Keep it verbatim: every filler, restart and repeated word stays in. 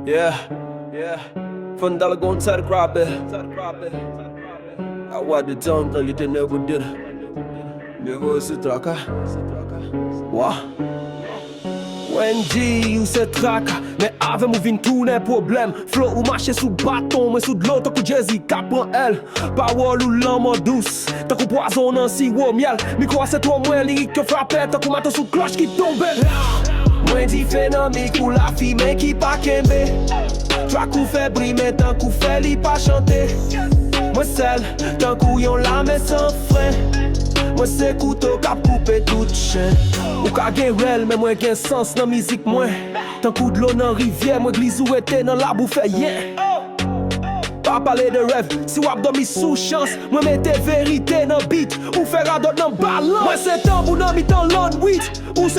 Yeah, yeah. Fondal gon side crabe. I want the tongue, the little never did. Never sit traka. Wah. Wendy, ou se traka, men avè m ou vin tounen pwoblèm. Flo, ou mache sou baton, mwen sou dlo tankou Jezi k ap pran èl. Pawòl ou lanmò dous, tankou pwazon nan siwo myèl. Mikwo a se twò mwen, lirik yo frape tankou mato sou klòch ki tonbe. Mwen dife nan mik ou, lafimen ki pa kenbe. Track ou fè bri, men tank ou fè li pa chante. Mwen sèl, tankou yon lame san fren. Mwen se kouto k ap koupe tout chen. Ou ka gen rèl, men mwen gen sans nan mizik mwen. Tankou dlo nan rivyè, mwen gliz ou rete nan labou fè yen. Pa pale de rèv, si w ap dòmi sou chans. Mwen mete verite nan beat, ou fè radòt nan balans. Mwen se tanbou nan mitan lòn wit, ou se